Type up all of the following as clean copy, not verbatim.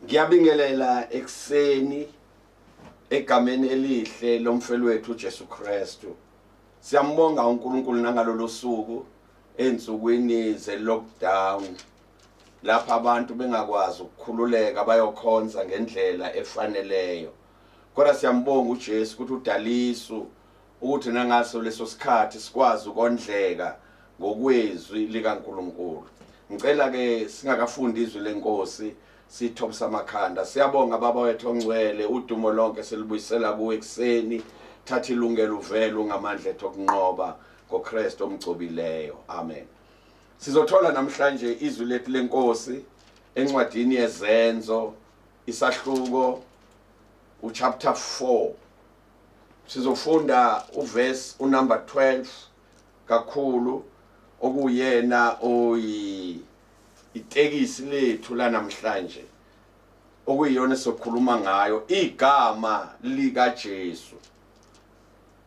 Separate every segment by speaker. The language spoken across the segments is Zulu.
Speaker 1: Ngiyabingelela ekuseni egameni elihle lomfeli wethu uJesu Kristu. Siyambonga uNkulunkulu nangalolu suku ensukwini ze-lockdown lapho abantu bengakwazi ukukhululeka bayokhonza ngendlela efaneleyo. Kodwa siyambonga uJesu ukuthi udalisu ukuthi nangaso leso sikhathi sikwazi ukondleka ngokwezwi likaNkulunkulu. Ngicela ke singakafundi izwi lenkosi sithobisa amakhanda. Siyabonga baba wethu ongcwele, udumo lonke silubuyisela kuwe ekuseni. Thatha ilungelo uvele ungamandla ethu okunqoba ngoKristu omgcobileyo. Amen. Sizothola namhlanje izwi lethu lenkosi encwadini yeZenzo isahluko uchapter 4. Sizofunda uverse unumber 12 kakhulu okuyena oyi itekisi lethu lanamhlanje okuyiyona sokhuluma ngayo igama lika Jesu.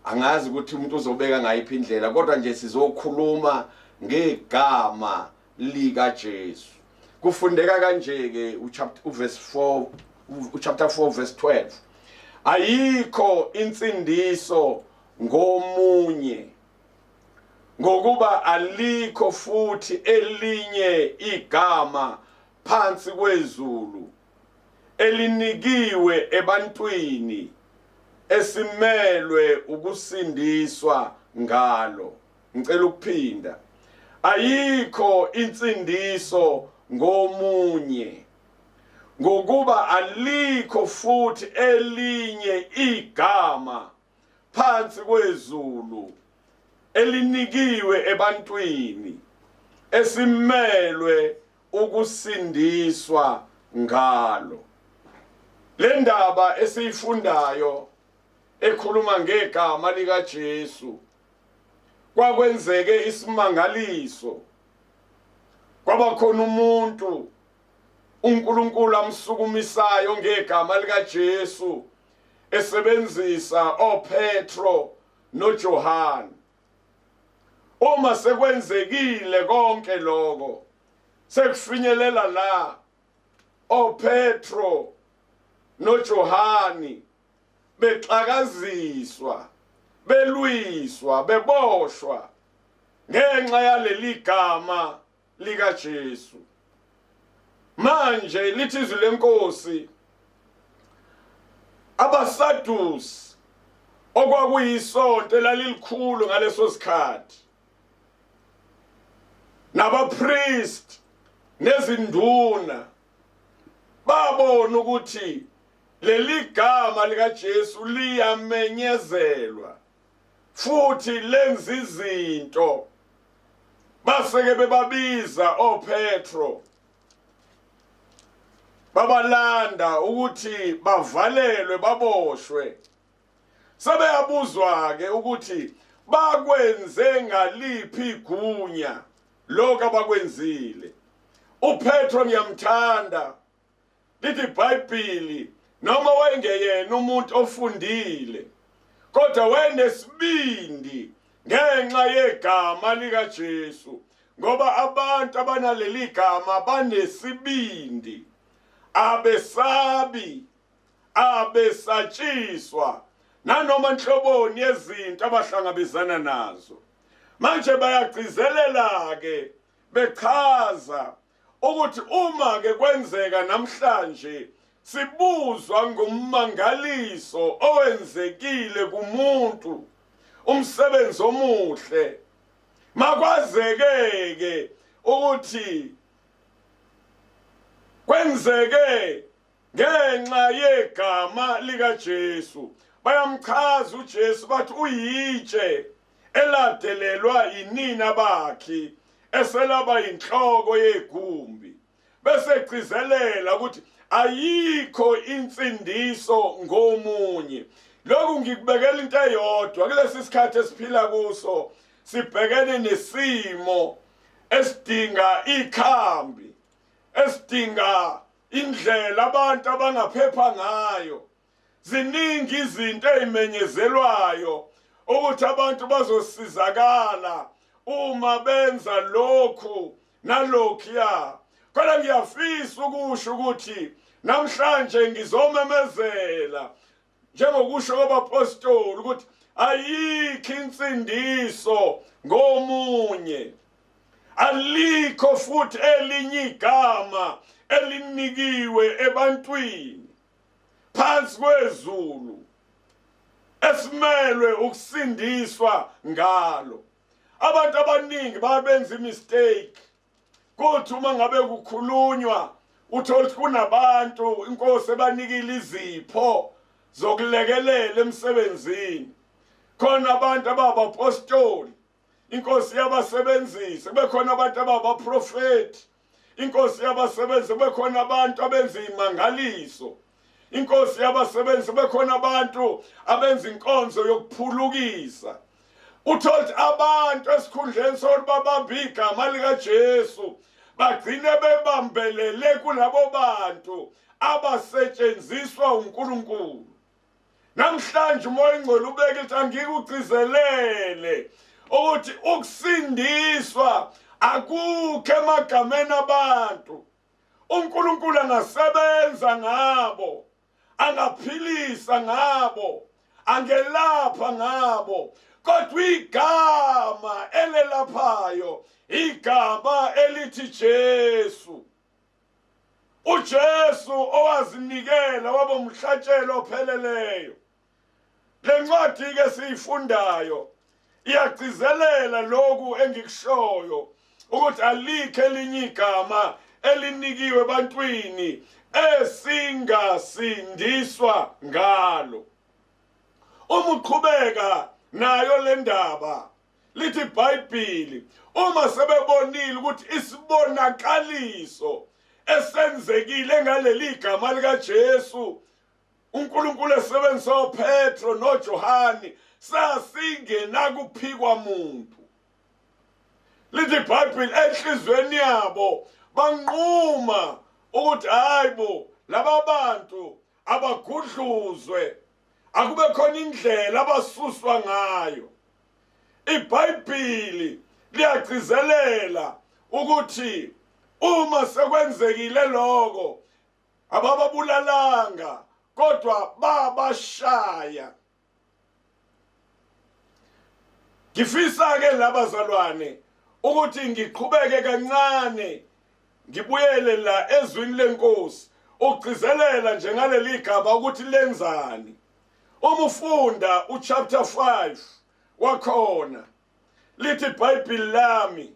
Speaker 1: Angazi ukuthi umuntu uzobeka ngayiphi indlela kodwa nje sizokhuluma ngegama lika Jesu. Kufundeka kanje ke uchapter uverse 4 uchapter 4 verse 12. Ayikho insindiso ngomunye ngokuba alikho futhi elinye igama phansi kwezulu elinikiwe ebantwini esimelwe ukusindiswa ngalo. Ngicela ukuphinda, ayikho insindiso ngomunye ngokuba alikho futhi elinye igama phansi kwezulu elinikiwe ebantwini esimelwe ukusindiswa ngalo. Le ndaba esiyifundayo ekhuluma ngegama likaJesu kwakwenzeke isimangaliso, kwaba khona umuntu uNkulunkulu amsukumisayo ngegama likaJesu esebenzisa oPetro noJohane. Uma sekwenzekile konke lokho, sekufinyelela la oPetro noJohane bexakaziswa, belwiswa, beboshwa ngenxa yaleli gama likaJesu. Manje lithi izwi lenkosi abaSadusi okwakuyisonto elalilikhulu ngaleso sikhathi nabapriest nezinduna babona ukuthi leli gama likaJesu liyamenyezelwa futhi lenza izinto. Baseke bebabiza oPetro babalanda ukuthi bavalelwe baboshwe. Sebeyabuzwa ke ukuthi bakwenze ngaliphi igunya lokho abakwenzile. UPetro ngiyamthanda, lithi iBhayibheli noma wayengeyena umuntu ofundile kodwa wayenesibindi ngenxa yegama likaJesu, ngoba abantu abanaleli gama banesibindi, abesabi, abesatshiswa nanoma nhloboni yezinto abahlangabezana nazo. Manje bayagcizelela ke bechaza ukuthi uma ke kwenzeka namhlanje sibuzwa ngommangaliso owenzekile kumuntu, umsebenzi omuhle, makwazeke ke ukuthi kwenzeke ngenxa yegama likaJesu. Bayamchaza uJesu bathi uyitshe eladelelwa yinina bakhi eselaba yinhloko yegumbi, bese egcizelela ukuthi ayikho insindiso ngomunye. Lokhu ngikubekela into eyodwa, kulesi sikhathi esiphila kuso sibhekene nesimo esidinga ikhambi, esidinga indlela abantu abangaphepha ngayo. Ziningi izinto ezimenyezelwayo ukuthi abantu bazosizakala uma benza lokhu nalokhuya, kodwa ngiyafisa ukusho ukuthi Namhlanje ngizomemezela njengokusho kwabapostoli ukuthi ayikho insindiso ngomunye, alikho futhi elinye igama elinikiwe ebantwini phansi kwezulu esimelwe ukusindiswa ngalo. Abantu abaningi babenza imistake, kuthi uma ngabe kukhulunywa uthole ukuthi kunabantu inkosi ebanikile izipho zokulekelela emsebenzini, khona abantu ababapostoli inkosi yabasebenzisa, kube khona abantu ababaprofeti inkosi yabasebenzisa, kube khona abantu abenza imangaliso inkosi yabasebenzisa, kube khona abantu abenza inkonzo yokuphulukisa. Uthole ukuthi abantu esikhundleni sokuthi babambe igama likaJesu bagcine bebambelele kulabo bantu abasetshenziswa uNkulunkulu. Namhlanje uMoya oNgcwele ubeke ukuthi angikugcizelele ukuthi ukusindiswa akukho emagameni abantu. uNkulunkulu angasebenza ngabo, angaphilisa ngabo, angelapha ngabo, kodwa igama elelaphayo igama elithi Jesu. uJesu owazinikela waba umhlatshelo opheleleyo. Le ncwadi ke siyifundayo iyagcizelela lokhu engikushoyo ukuthi alikho elinye igama elinikiwe ebantwini esingasindiswa ngalo. Uma uqhubeka nayo le ndaba, lithi iBhayibheli uma sebebonile ukuthi isibonakaliso esenzekile ngaleli gama likaJesu uNkulunkulu esebenzisa oPetro noJohane sasingenakuphikwa muntu. Lithi iBhayibheli enhlizweni yabo banquma ukuthi hayibo laba bantu abagudluzwe, akube khona indlela abasuswa ngayo. IBhayibheli liyagcizelela ukuthi uma sekwenzekile lokho abababulalanga kodwa babashaya. Ngifisa ke labazalwane ukuthi ngiqhubeke kancane ngibuyele la ezwini lenkosi ukugcizelela nje ngaleli gama ukuthi lenzani. Uma ufunda uchapter 5 wakhona lithi iBhayibheli lami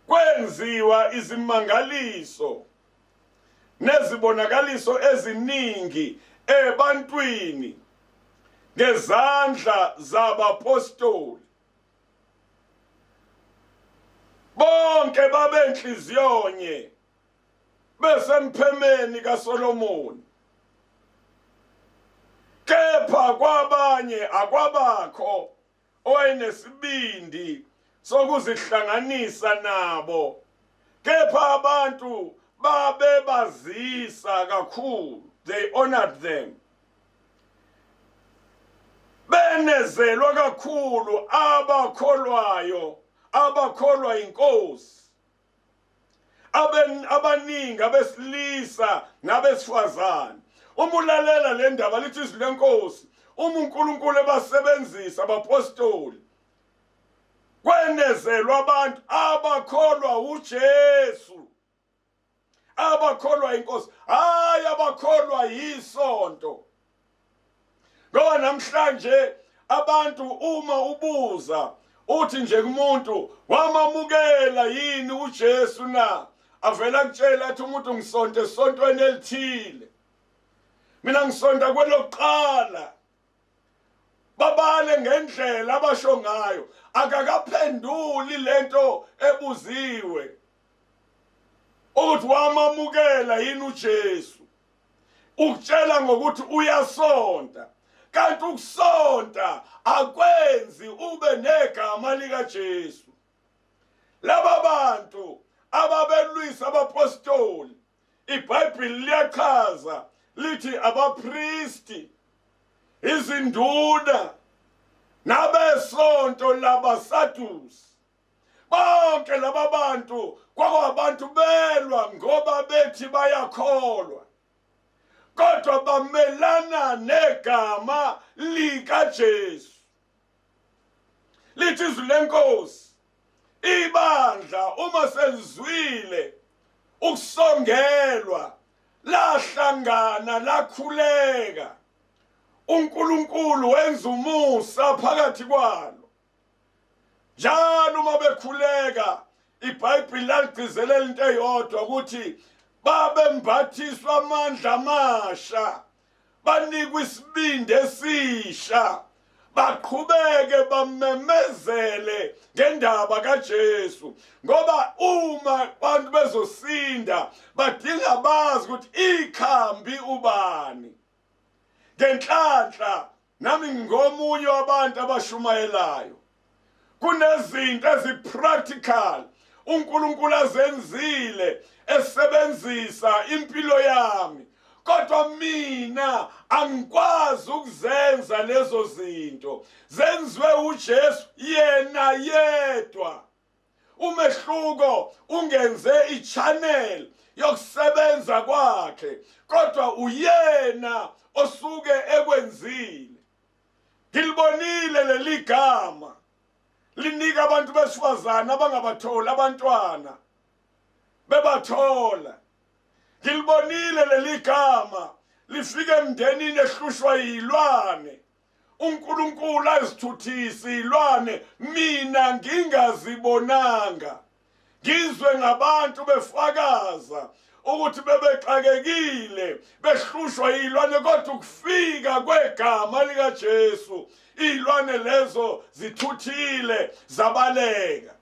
Speaker 1: kwenziwa izimangaliso nezibonakaliso eziningi ebantwini ngezandla zabapostoli. Bonke babenhliziyonye besemphemeni kaSolomoni, kepha kwabanye akwabakho owayenesibindi sokuzihlanganisa nabo, kepha abantu babebazisa kakhulu. They honored them. Benezelwa kakhulu abakholwayo, abakholwa inkosi, abaningi abesilisa nabesifazane. Uma ulalela le ndaba lithi izwi lenkosi, uma uNkulunkulu ebasebenzisa abapostoli kwenezelwa abantu abakholwa uJesu, abakholwa inkosi, hayi abakholwa yisonto. Ngoba namhlanje abantu uma ubuza uthi nje kumuntu wamamukela yini uJesu na, avela kutshela athi umuntu ngisonta esontweni elithile, mina ngisonta kwelokuqala. Babale ngendlela abasho ngayo, akakaphenduli lento ebuziwe ukuthi wamamukela yini uJesu. Ukutshela ngokuthi uyasonta, kanti ukusonta akwenzi ube negama likaJesu. Laba bantu ababelwisa abapostoli, iBhayibheli liyachaza lithi abapristi, izinduna nabesonto labaSadusi. Bonke laba bantu kwakwabantu belwa ngoba bethi bayakholwa, kodwa bamelana negama likaJesu. Lithi izwi lenkosi, ibandla uma selizwile ukusongelwa lahlangana lakhuleka, uNkulunkulu wenza umusa phakathi kwalo. Njalo uma bekhuleka, iBhayibheli laligcizelela into eyodwa, ukuthi babembathiswa amandla amasha, banikwa isibindi esisha, baqhubeke bamemezele ngendaba kaJesu. Ngoba uma abantu bezosinda badinga bazi ukuthi ikhambi ubani. Ngenhlanhla nami ngomunye wabantu abashumayelayo, kunezinto ezipractical uNkulunkulu azenzile esebenzisa impilo yami, kodwa mina angikwazi ukuzenza lezo zinto, zenziwe uJesu yena yedwa. Umehluko ungenze ichannel yokusebenza kwakhe, kodwa uyena osuke ekwenzile. Ngilibonile leli gama linika abantu besifazane abangabatholi abantwana bebathola. Ngilibonile leli gama lifika emndenini ehlushwa yilwane, uNkulunkulu azithuthise ilwane mina ngingazibonanga. Ngizwe ngabantu befakaza ukuthi bebexakekile behlushwa yilwane, kodwa ukufika kwegama likaJesu izilwane lezo zithuthile zabaleka.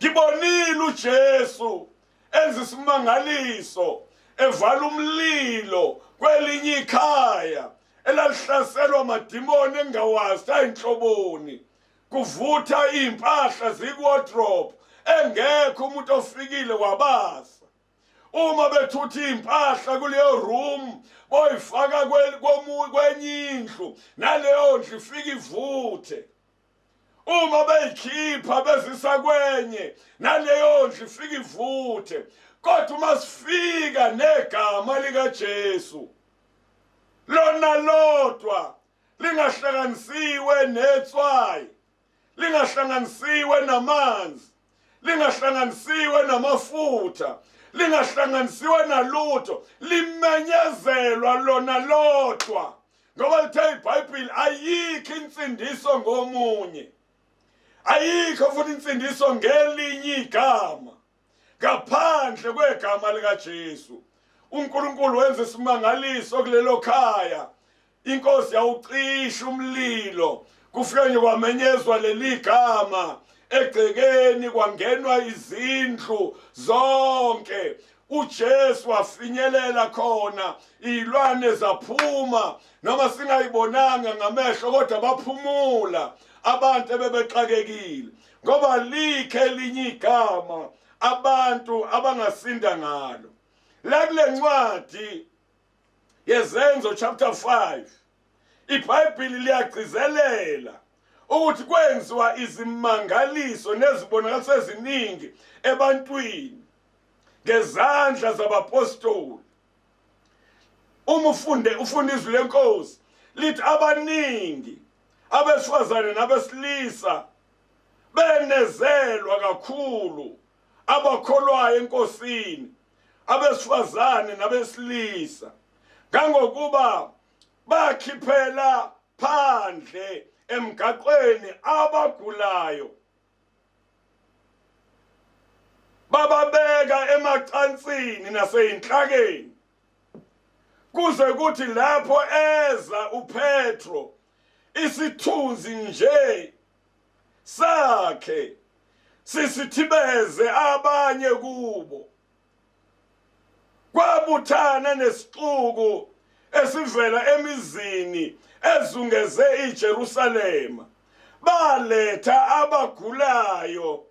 Speaker 1: Ngibonile uJesu enza isimangaliso evala umlilo kwelinye ikhaya elalihlaselwa amadimoni engawazi ayinhloboni, kuvutha impahla zikuwardrobe engekho umuntu ofikile wabasa. Uma bethutha impahla kuleyo room boyifaka kwenye indlu, naleyo ndlu ifika ivuthe. Uma beyikhipha bezisa kwenye, naleyo ndlu ifika ivuthe. Kodwa uma sifika negama likaJesu lona lodwa lingahlanganisiwe netswayi, lingahlanganisiwe namanzi, lingahlanganisiwe namafutha, lingahlanganisiwe nalutho, limenyezelwa lona lodwa, ngoba lithe iBhayibheli ayikho insindiso ngomunye, ayikho futhi insindiso ngelinye igama ngaphandle kwegama likaJesu. uNkulunkulu wenza isimangaliso kulelo khaya, inkosi yawucisha umlilo, kufike nje kwamenyezwa leli gama egcekeni, kwangenwa izindlu zonke. uJesu wafinyelela khona, izilwane zaphuma, noma singayibonanga ngamehlo, kodwa baphumula abantu ebebexakekile, ngoba likhe elinye igama abantu abangasinda ngalo. La kule ncwadi yeZenzo chapter 5 iBhayibheli liyagcizelela ukuthi kwenziwa izimangaliso nezibonakaliso eziningi ebantwini ngezandla zabapostoli. Uma ufunda izwi lenkosi lithi abaningi abesifazane nabesilisa benezelwa kakhulu abakholwayo enkosini, abesifazane nabesilisa, ngangokuba bakhiphela phandle emgaqweni abagulayo, bababeka emacansini naseyinhlakeni, kuze kuthi lapho eza uPetro isithunzi nje sakhe sisithibeze abanye kubo. Kwabuthana nesixuku esivela emizini ezungeze iJerusalema, baletha abagulayo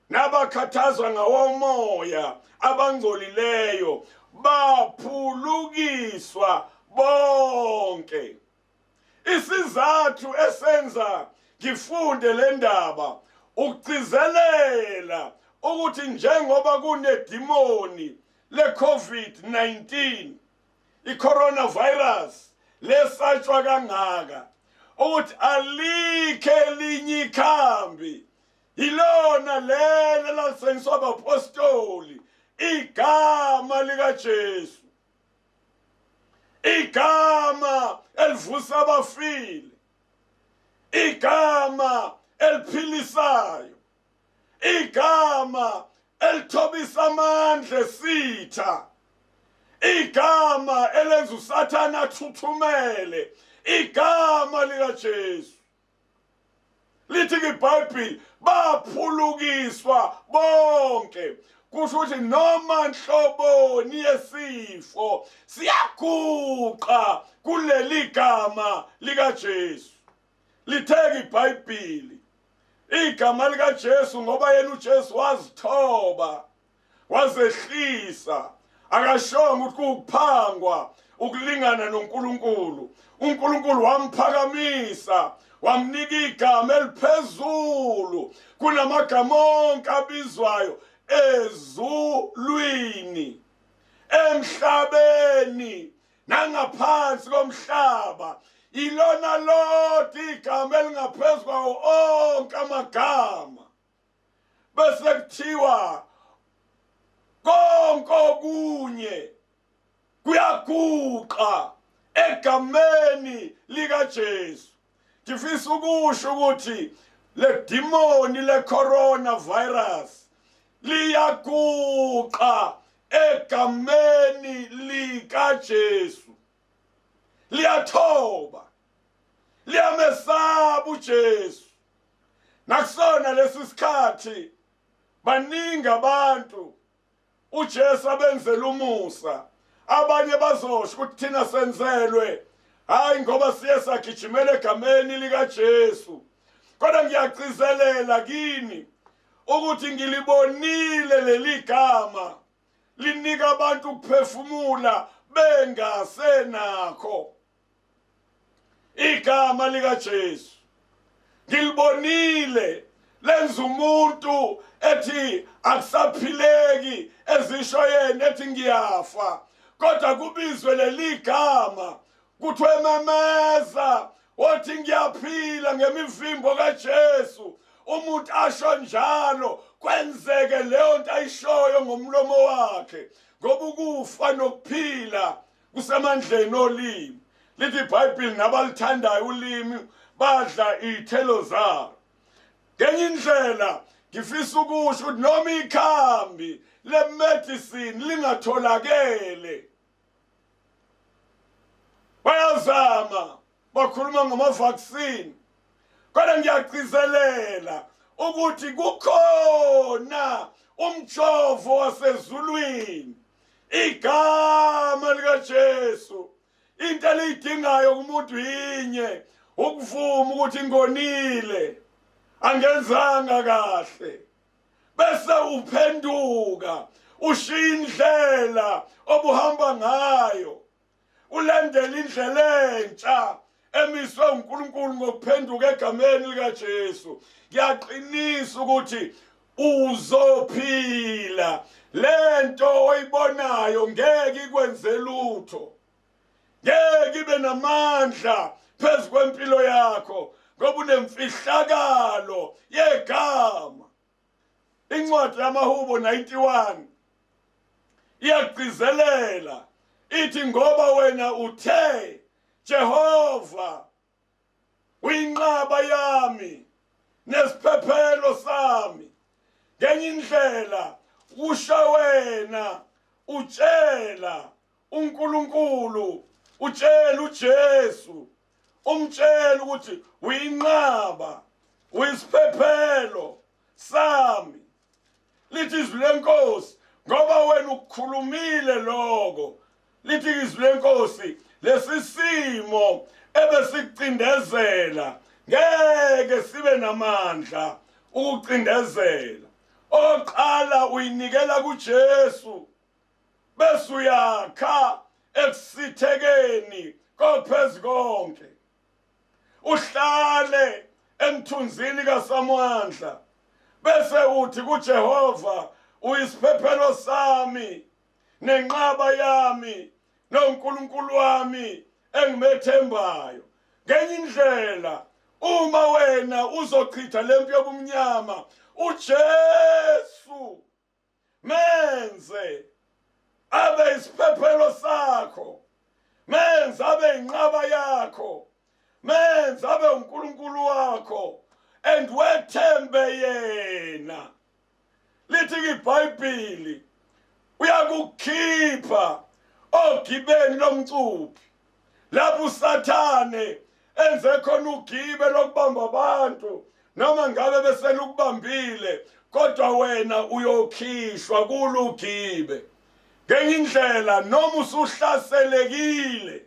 Speaker 1: nabakhathazwa ngawomoya abangcolileyo, baphulukiswa bonke. Isizathu esenza ngifunde le ndaba, Ukugcizelela ukuthi njengoba kunedimoni le-COVID-19, i-coronavirus lesatshwa kangaka, ukuthi alikho elinye ikhambi, yilona lelo lalisetshenziswa abapostoli, igama likaJesu, igama elivusa abafile, igama eliphilisayo, igama elithobisa amandla esitha, igama elenza uSathane athuthumele, igama likaJesu. Lithi iBhayibheli baphulukiswa bonke. Kusho ukuthi noma nhloboni yesifo siyaguqa kuleli gama likaJesu. Litheke iBhayibheli igama likaJesu, ngoba yena uJesu wazithoba, wazehlisa, akashongo ukuthi kuwukuphangwa ukulingana noNkulunkulu. uNkulunkulu wamphakamisa, wamnika igama eliphezulu kunamagama onke abizwayo ezulwini, emhlabeni, nangaphansi komhlaba. Ilona lodwa igama elingaphezu kwawo onke amagama. Bese kuthiwa konke okunye kuyaguqa egameni likaJesu. Ngifisa ukusho ukuthi le demoni le coronavirus liyaguqa egameni likaJesu, liyathoba, liyamesaba uJesu. Nakusona lesi sikhathi baningi abantu uJesu abenzela umusa. Abanye bazosho ukuthi thina senzelwe, hayi ngoba siye sagijimela egameni likaJesu. Kodwa ngiyagcizelela kini ukuthi ngilibonile leli gama linika abantu ukuphefumula bengasenakho. Igama likaJesu ngilibonile lenza umuntu ethi akusaphileki, ezisho yena ethi ngiyafa, kodwa kubizwe leli gama kuthiwe memeza othi ngiyaphila ngemivimbo kaJesu. Umuntu asho njalo, kwenzeke leyo nto ayishoyo ngomlomo wakhe, ngoba ukufa nokuphila kusemandleni olimi. Lithi iBhayibheli nabalithandayo ulimi badla iy'thelo zalo. Ngenye indlela ngifisa ukusho ukuthi noma ikhambi le-medicine lingatholakele, bayazama, bakhuluma ngama-vaccine, kodwa ngiyagcizelela ukuthi kukhona umjovo wasezulwini, igama likaJesu. Into eliyidingayo kumuntu yinye, ukuvuma ukuthi ngonile, angenzanga kahle, bese uphenduka, ushiya indlela obuhamba ngayo, ulandela indlela entsha emiswe uNkulunkulu ngokuphenduka egameni likaJesu. Ngiyaqinisa ukuthi uzophila. Lento oyibonayo ngeke ikwenze lutho, ngeke ibe namandla phezu kwempilo yakho, ngoba unemfihlakalo yegama. Incwadi yamaHubo 91 iyagcizelela, ithi ngoba wena uthe Jehova uyinqaba yami nesiphephelo sami. Ngenye indlela usho wena utshela uNkulunkulu, utshela uJesu, umtshela ukuthi uyinqaba, uyisiphephelo sami. Lithi izwi lenkosi, ngoba wena ukukhulumile lokho. Lithi izwi lenkosi, lesi simo ebesikucindezela ngeke sibe namandla ukucindezela. Oqala uyinikela kuJesu, bese uyakha ekusithekeni kophezu konke, uhlale emthunzini kaSamandla. Bese uthi kuJehova, uyisiphephelo sami nenqaba yami noNkulunkulu wami engimethembayo. Ngenye indlela uma wena uzochitha lempi yobumnyama, uJesu menze abe isiphephelo sakho, menze abe inqaba yakho, menze abe uNkulunkulu wakho, and wethembe yena. Lithi iBhayibheli uyakukhipha ogibeni lomcuphi, lapho uSathane enze khona ugibe lokubamba abantu, noma ngabe beselukubambile, kodwa wena uyokhishwa kulugibe. Ngenye indlela noma usuhlaselekile,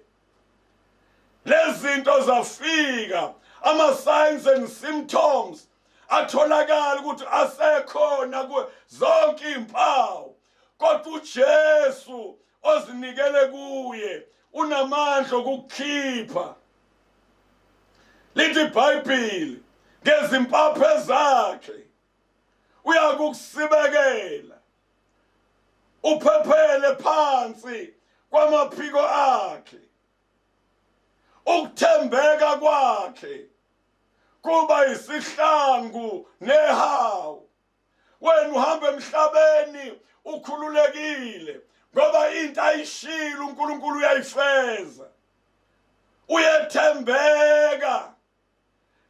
Speaker 1: lezi zinto zafika, ama signs and symptoms atholakala ukuthi asekhona zonke izimpawu, kodwa uJesu ozinikele kuye unamandla okukhipha. Lithi iBhayibheli ngezimpaphe zakhe uyakukusibekela, uphephele phansi kwamaphiko akhe. Ukuthembeka kwakhe kuba isihlangu nehawu. Wena uhamba emhlabeni ukhululekile, ngoba into ayishilo uNkulunkulu uyayifeza, uyethembeka.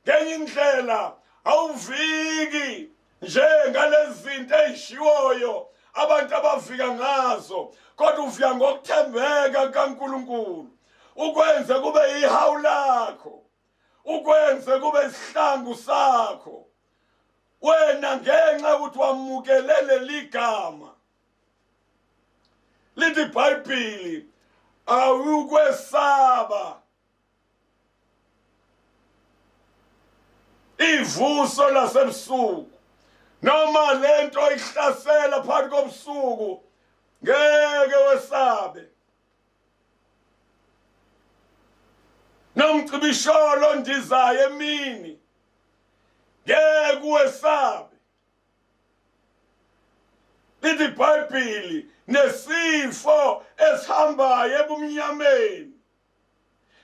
Speaker 1: Ngenye indlela awuviki nje ngalezi zinto eyishiwoyo abantu abavika ngazo, kodwa uvika ngokuthembeka kaNkulunkulu, ukwenze kube ihawu lakho, ukwenze kube isihlangu sakho. Wena ngenxa yokuthi wamukele leli gama, lithi iBhayibheli awukwesaba ivuso lasebusuku, noma lento ihlasela phakathi kobusuku, ngeke wesabe. Nomcibisholo ondizayo emini, ngeke uwesabe. Lithi iBhayibheli nesifo esihambayo ebumnyameni,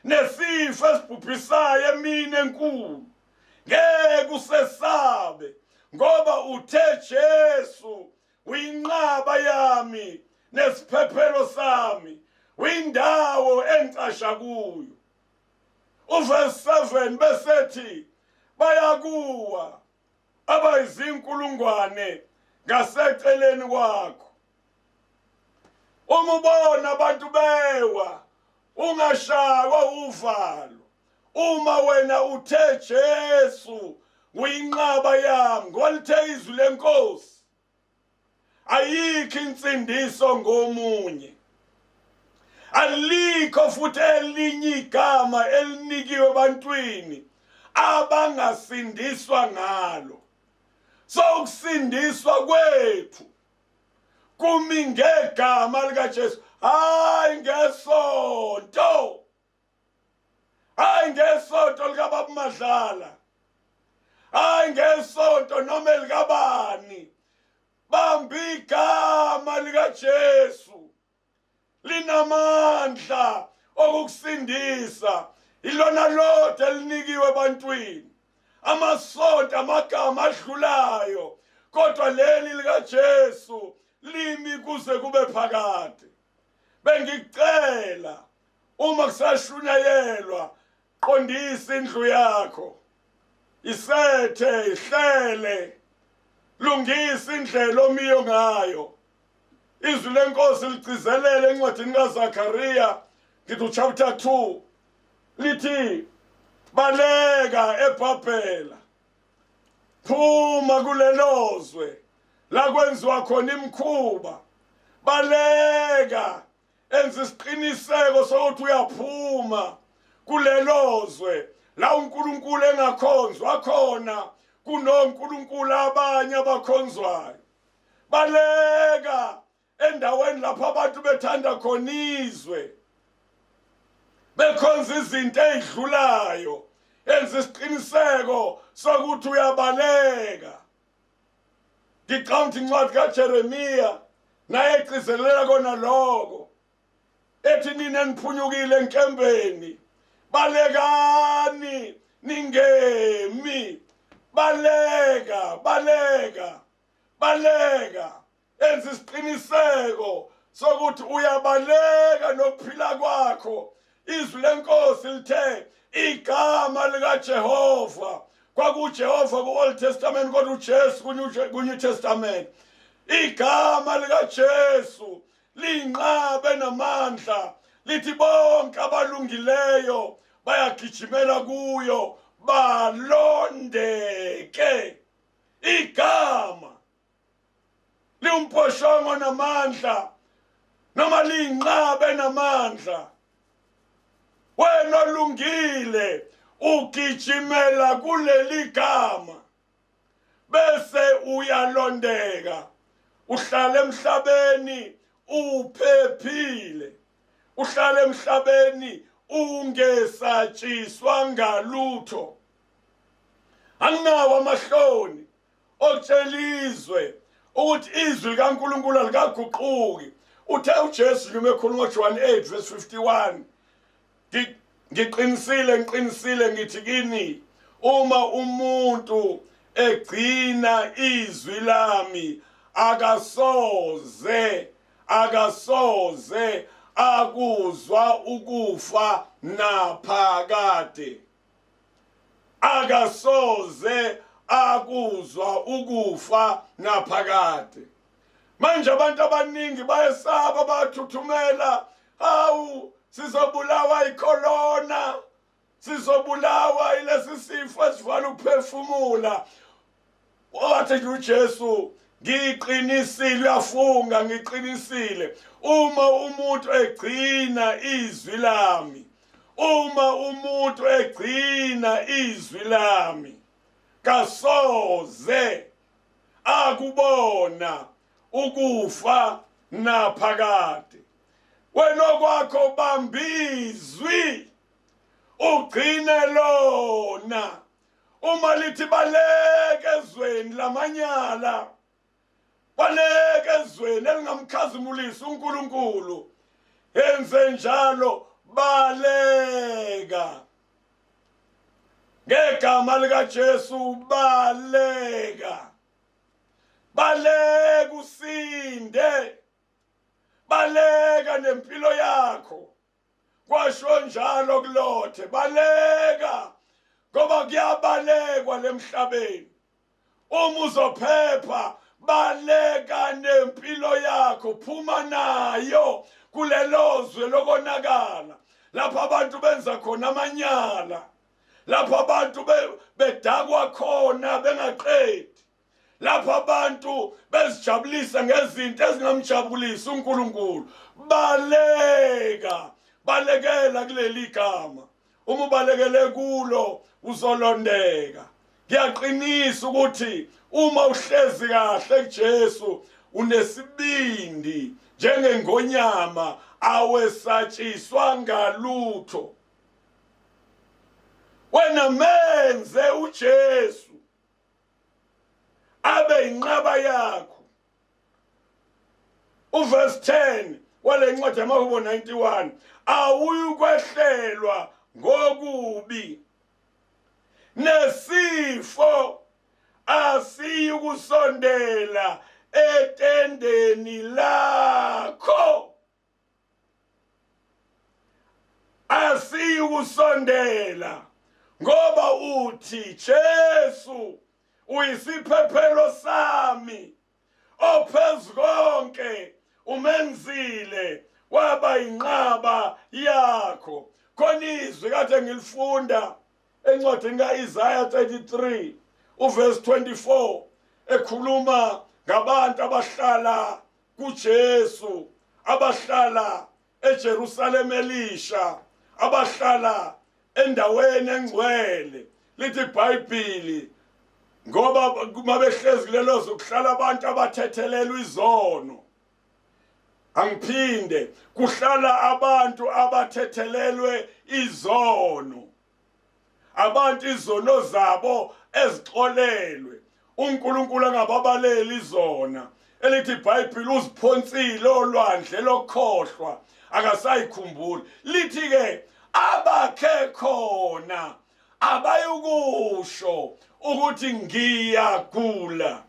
Speaker 1: nesifo esibhubhisayo emini enkulu, ngeke usesabe, ngoba uthe Jesu uyinqaba yami nesiphephelo sami, uyindawo engicasha kuyo. Uverse 7 besethi bayakuwa abayizinkulungwane ngaseceleni kwakho. Uma ubona abantu bewa, ungashaywa uvalo. Uma wena uthe Jesu uyinqaba yami, ngolithe izwi lenkosi, ayikho insindiso ngomunye, alikho futhi elinye igama elinikiwe ebantwini abangasindiswa ngalo. So ukusindiswa kwethu kumi ngegama likaJesu, hayi ngesonto, hayi ngesonto likababa Madlala, hayi ngesonto noma elikabani. Bamba igama likaJesu, linamandla okukusindisa, ilona lodwa elinikiwe ebantwini. Amasonto amagama adlulayo, kodwa leli likaJesu limi kuze kube phakade. Bengicela uma kusashunyayelwa, qondisa indlu yakho, isethe, ihlele, lungisa indlela omiyo ngayo. Izwi lenkosi ligcizelele encwadini kaZakaria, ngithi uchapter 2, lithi baleka eBhabhela, phuma kulelozwe la kwenziwa khona imikhuba, baleka, enza isiqiniseko sokuthi uyaphuma kulelozwe la uNkulunkulu engakhonzwa khona, kunoNkulunkulu abanye abakhonzwayo. Baleka endaweni lapho abantu bethanda khona izwe, bekhonza izinto ezidlulayo, enza isiqiniseko sokuthi uyabaleka. Ngicabanga ukuthi incwadi kaJeremiya naye egcizelela kona lokho. Ethi nina niphunyukile enkembeni, balekani ningemi. Baleka, baleka, baleka. Enza isiqiniseko sokuthi uyabaleka nokuphila kwakho. Izwi lenkosi lithe igama likaJehova kwakuJehova ku-Old Testament kodwa uJesu ku-New Testament. Igama likaJesu liyinqaba enamandla, lithi bonke abalungileyo bayagijimela kuyo balondeke. Igama liwumphoshongo namandla noma liyinqaba enamandla. Wena olungile ugijimela kuleli gama bese uyalondeka, uhlala emhlabeni uphephile, uhlala emhlabeni ungesatshiswa ngalutho. Anginawo amahloni okutshela izwe ukuthi izwi likaNkulunkulu alikaguquki. Uthe uJesu noma ekhuluma ngoJohn 8 verse 51, ngiqinisile ngiqinisile ngithi kini, uma umuntu egcina izwi lami akasoze akuzwa ukufa naphakade. Akasoze akuzwa ukufa naphakade. Manje abantu abaningi bayesaba, bayathuthumela. Hawu, sizobulawa icorona, sizobulawa ilesi sifo esivala ukuphefumula. Wathi nje uJesu, ngiqinisile, uyafunga, ngiqinisile, uma umuntu egcina izwi lami, uma umuntu egcina izwi lami, kasoze akubona ukufa naphakade. Wena okwakho bambizwi ugcine lona. Uma lithi baleka ezweni lamanyala, baleka ezweni elingamkhazimulisi uNkulunkulu, enze njalo, baleka ngegama likaJesu, baleka, baleka usinde, baleka nempilo yakho. Kwasho njalo kuLothe, baleka ngoba kuyabalekwa lemhlabeni. Uma uzophepha, baleka nempilo yakho, phuma nayo kulelo zwe lokonakala, lapho abantu benza khona amanyala, lapho abantu bedakwa khona bengaqedi, lapho abantu bezijabulisa ngezinto ezingamjabulisi uNkulunkulu. Baleka, balekela kuleli gama. Uma ubalekele kulo uzolondeka. Ngiyaqinisa ukuthi uma uhlezi kahle kuJesu unesibindi njengengonyama, awesatshiswa ngalutho. Wena menze uJesu abe inqaba yakho. Uverse 10 wale ncwadi yamaHubo 91, awuyukwehlelwa ngokubi, nesifo asiyukusondela etendeni lakho. Asiyukusondela, ngoba uthi Jesu uyisiphephelo sami, ophezu konke umenzile waba inqaba yakho. Khona izwi kade ngilifunda encwadini kaIsaya 33 uverse 24, ekhuluma ngabantu abahlala kuJesu, abahlala eJerusalema elisha, abahlala endaweni engcwele. Lithi iBhayibheli, ngoba uma behlezi kulelo zwe kuhlala abantu abathethelelwa izono. Angiphinde, kuhlala abantu abathethelelwe izono, abantu izono zabo ezixolelwe. uNkulunkulu angababaleli zona elithi iBhayibheli uziphonsile olwandle lokhohlwa akasayikhumbuli lithi ke abakhe khona abayukusho ukuthi ngiyagula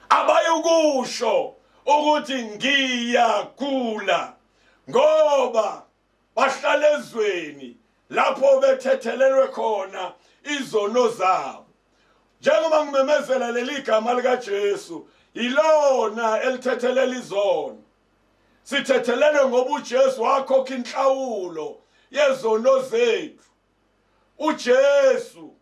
Speaker 1: abayukusho ukuthi ngiyagula ngoba bahlala ezweni lapho bethethelelwe khona izono zabo njengoba ngimemezela leli gama likaJesu yilona elithethelela izono sithethelelwe ngoba uJesu wakhokha inhlawulo yezono zethu uJesu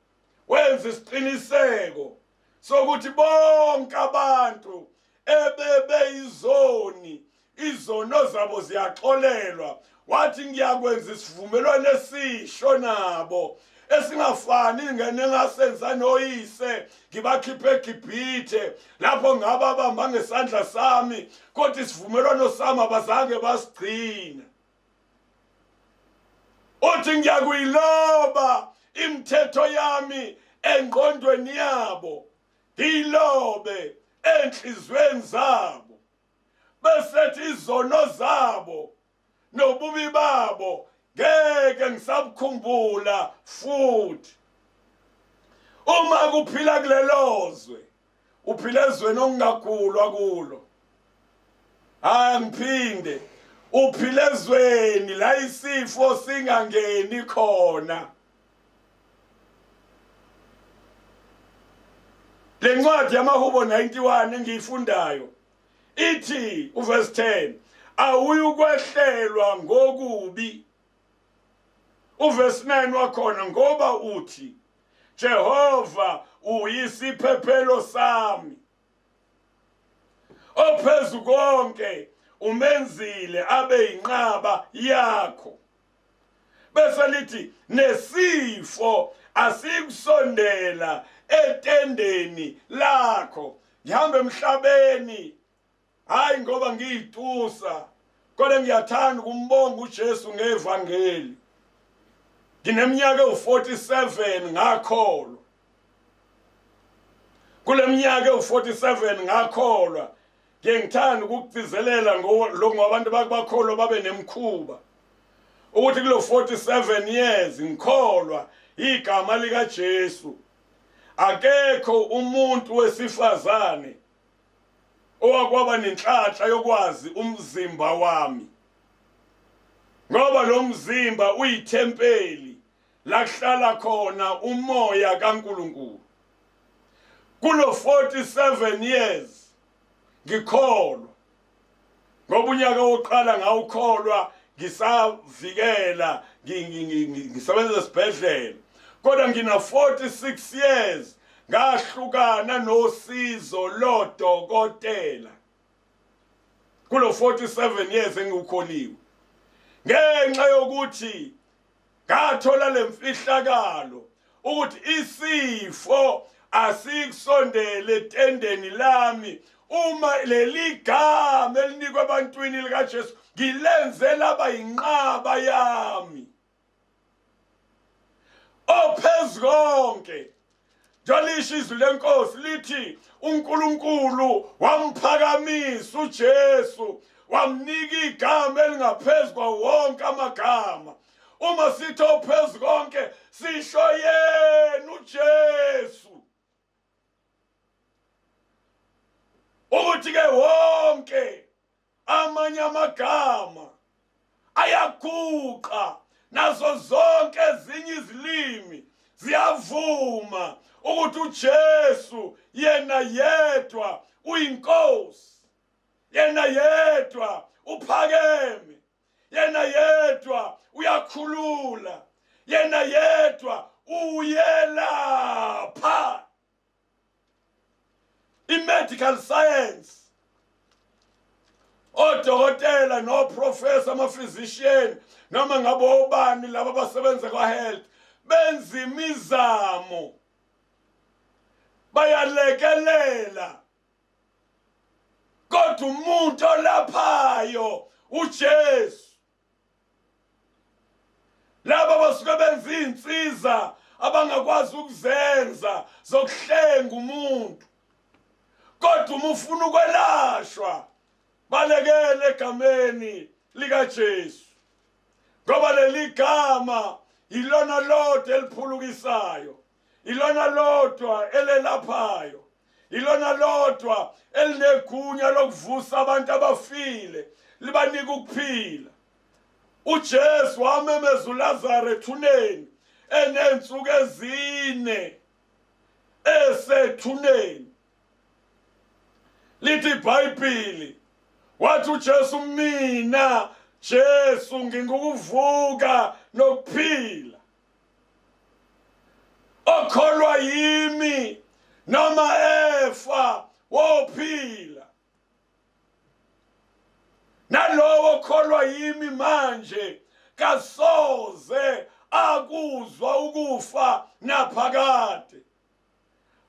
Speaker 1: wenza isiqiniseko sokuthi bonke abantu ebebeyizoni izono zabo ziyaxolelwa wathi ngiyakwenza isivumelwano esisho nabo esingafani nengasenza noyise ngibakhiphe eGibhithe lapho ngababamba ngesandla sami kodwa isivumelwano sami abazange basigcina uthi ngiyakuyiloba imithetho yami engqondweni yabo ngiyilobe enhliziyweni zabo besethi izono zabo nobubi babo ngeke ngisabukhumbula futhi uma kuphila kulelozwe uphila ezweni okungagulwa kulo hayi ngiphinde uphila ezweni la isifo singangeni khona lencwadi yamahubo 91 engiyifundayo ithi uverse 10 awuyukwehlelwa ngokubi uverse 9 wakhona ngoba uthi Jehova uyisiphephelo sami ophezu konke umenzile abe inqaba yakho bese lithi nesifo asikusondela etendeni lakho ngihamba emhlabeni hayi ngoba ngiyitusa kodwa ngiyathanda ukumbonga uJesu ngevangeli ngineminyaka ewu-47 ngakholwa kule minyaka ewu-47 ngakholwa ngiye ngithanda ukugcizelela lo ngoba abantu bakholwa babe nemkhuba ukuthi kulo 47 years ngikholwa igama likaJesu akekho umuntu wesifazane owakwaba nenhlanhla yokwazi umzimba wami ngoba lo mzimba uyithempeli la kuhlala khona umoya kaNkuluNkulu kulo 47 years ngikholwa ngoba unyaka wokuqala ngawukholwa ngisavikela ngisebenza esibhedlela kodwa ngina 46 years ngahlukana nosizo lodokotela kulo 47 years engiwukholiwe ngenxa yokuthi ngathola lemfihlakalo ukuthi isifo asikusondele etendeni lami uma leli gama elinikwe ebantwini likaJesu ngilenze laba yinqaba yami ophezu konke Njalisho izwi lenkosi lithi uNkulunkulu wamphakamisa uJesu wamnika igama elingaphezu kwawo wonke amagama uma sithi ophezu konke sisho yena uJesu ukuthi ke wonke amanye amagama ayaguqa nazo zonke ezinye izilimi ziyavuma ukuthi uJesu yena yedwa uyinkosi yena yedwa uphakeme yena yedwa uyakhulula yena yedwa uyelapha i-medical science odokotela noprofessor ama-physician noma ngabe obani laba abasebenza kwa-health benza imizamo bayalekelela kodwa umuntu olaphayo uJesu laba basuke benza izinsiza abangakwazi ukuzenza zokuhlenga umuntu. Kodwa uma ufuna ukwelashwa, balekele egameni likaJesu, ngoba leli gama yilona lodwa eliphulukisayo, ilona lodwa elelaphayo, ilona lodwa elinegunya lokuvusa abantu abafile, libanika ukuphila. UJesu wamemeza uLazaro ethuneni enensuku ezine esethuneni. Lithi iBhayibheli, wathi uJesu, mina Jesu ngingukuvuka nokuphila, okholwa yimi noma efa wophila, nalowo okholwa yimi manje kasoze akuzwa ukufa naphakade.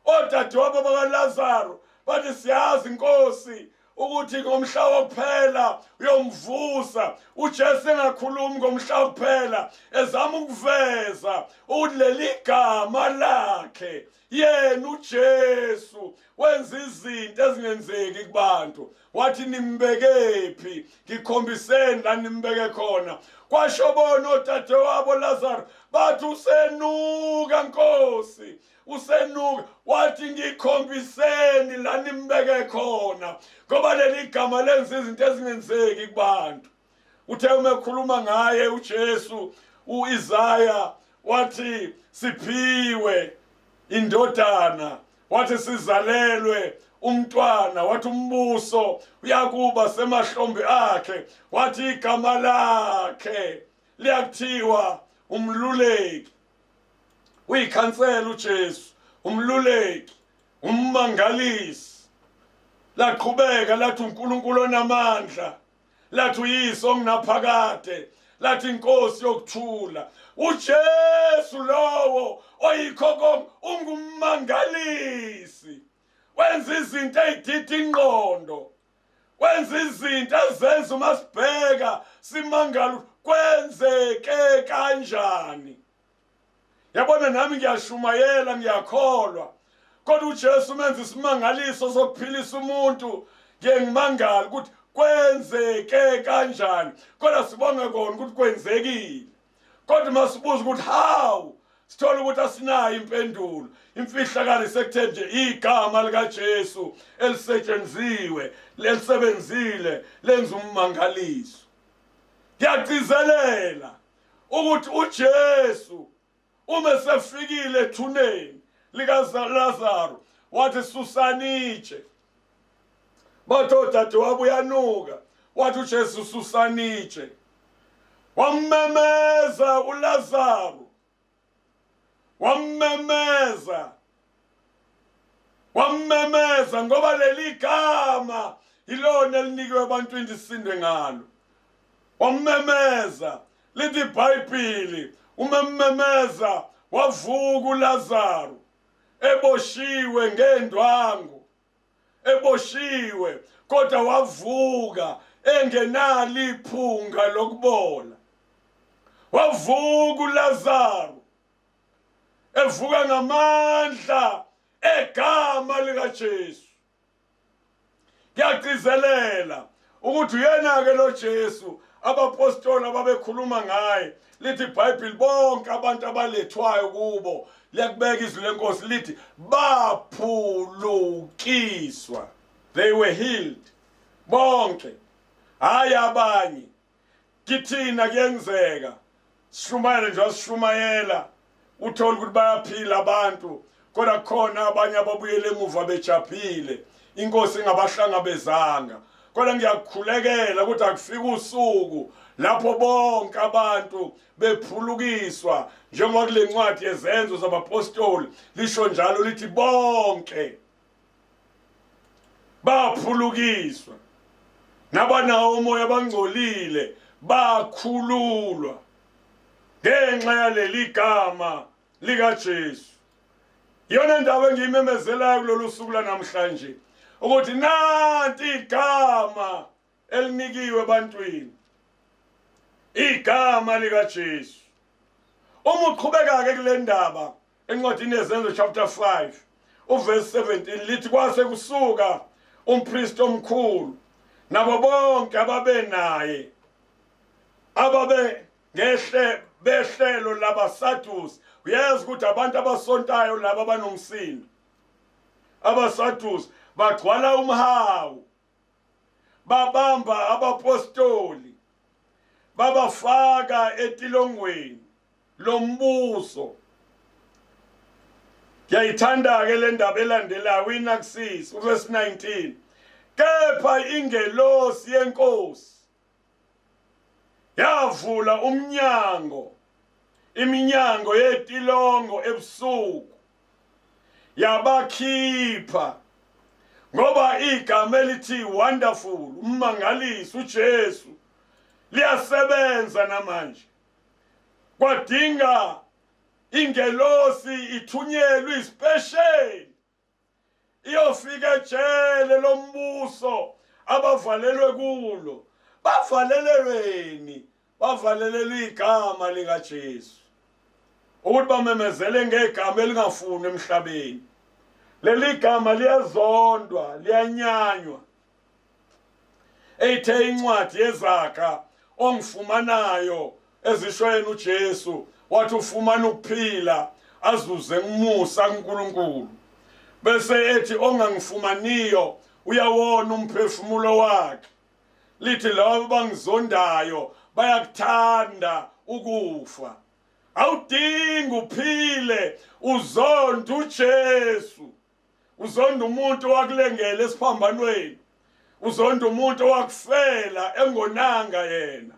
Speaker 1: Odadewabo bakaLazaro bathi, siyazi Nkosi ukuthi ngomhla wokuphela uyomvusa. UJesu engakhulumi ngomhla wokuphela, ezama ukuveza ukuthi leli gama lakhe yena uJesu wenza izinto ezingenzeki kubantu. Wathi, nimbekephi? Ngikhombiseni la nimbeke khona. Kwasho bona odadewabo Lazaro, bathi, usenuka Nkosi, usenuka. Wathi, ngikhombiseni la nimbeke khona, ngoba leli gama lenza izinto ezingenzeki kubantu. Uthe uma ekhuluma ngaye uJesu, uIsaya wathi, siphiwe indodana, wathi sizalelwe umntwana, wathi umbuso uyakuba semahlombe akhe, wathi igama lakhe liyakuthiwa umluleki. Uyikhansela uJesu, umluleki, ummangalisi. Laqhubeka lathi uNkulunkulu onamandla, lathi uyise ongunaphakade, lathi inkosi yokuthula. uJesu lowo oyikho konke ungummangalisi, wenza izinto ezidida ingqondo, wenza izinto ezenza uma sibheka simangala, kwenzeke kanjani? Yabona, nami ngiyashumayela, ngiyakholwa, kodwa uJesu menza isimangaliso sokuphilisa umuntu, ngiye ngimangala ukuthi kwenzeke kanjani. Kodwa sibonge kona ukuthi kwenzekile, kodwa masibuza ukuthi how, sithola ukuthi asinayo impendulo. Imfihlakalo sekutheni nje igama likaJesu elisetshenziwe, lelisebenzile, lenza ummangaliso. Ngiyagcizelela ukuthi uJesu uma sefikile ethuneni likaLazaro wathi, susani itshe. Bathi odadewabo, uyanuka. Wathi uJesu, susani itshe. Wammemeza uLazaro, wammemeza, wammemeza, ngoba leli gama ilona elinikwe ebantwini isindwe ngalo. Wammemeza. Lithi iBhayibheli, uma emmemeza wavuka uLazaro eboshiwe ngendwangu, eboshiwe, kodwa wavuka engenalo iphunga lokubola. Wavuka uLazaro evuka ngamandla egama likaJesu. Ngiyagcizelela ukuthi uyena-ke lo Jesu abapostoli ababekhuluma ngaye. Lithi iBhayibheli, bonke abantu abalethwayo kubo, liyakubeka izwi lenkosi, lithi baphulukiswa, they were healed bonke, hayi abanye. Kithina kuyenzeka sishumayele nje, wasishumayela, uthola ukuthi bayaphila abantu, kodwa khona abanye ababuyele emuva bejaphile, inkosi ingabahlangabezanga. Kodwa ngiyakukhulekela ukuthi akufika usuku lapho bonke abantu bephulukiswa, njengoba kule ncwadi yezenzo zabapostoli lisho njalo, lithi bonke baphulukiswa, nabanawo umoya abangcolile bakhululwa ngenxa yaleli gama likaJesu. Iyona ndaba engiyimemezelayo kulolu suku lanamhlanje, ukuthi nanti igama elinikiwe ebantwini, igama likaJesu. Uma uqhubeka ke kule ndaba Encwadini yeZenzo chapter 5 uverse 17 lithi kwase kusuka umpristi omkhulu nabo bonke ababenaye ababe ngehle behlelo labaSadusi. Uyazi ukuthi abantu abasontayo laba banomsindo. AbaSadusi bagcwala umhawu, babamba abapostoli babafaka etilongweni lombuso. Ngiyayithanda-ke le ndaba elandelayo, uyinakisise uvesi 19. Kepha ingelosi yenkosi yavula umnyango, iminyango yetilongo ebusuku, yabakhipha, ngoba igama elithi wonderful, ummangaliso, uJesu liyasebenza namanje. Kwadinga ingelosi ithunyelwe ispecial iyofika ejele lombuso abavalelwe kulo. Bavalelelweni? Bavalelelwe igama likaJesu, ukuthi bamemezele ngegama elingafuni emhlabeni. Leli gama liyazondwa, liyanyanywa. Eyithe incwadi yeZaga, ongifumanayo ezisho yena uJesu wathi ufumana ukuphila azuze umusa kuNkulunkulu, bese ethi ongangifumaniyo uyawona umphefumulo wakhe. Lithi labo bangizondayo bayakuthanda ukufa. Awudingi uphile uzonda uJesu, uzonda umuntu owakulengela esiphambanweni, uzonda umuntu owakufela engonanga yena,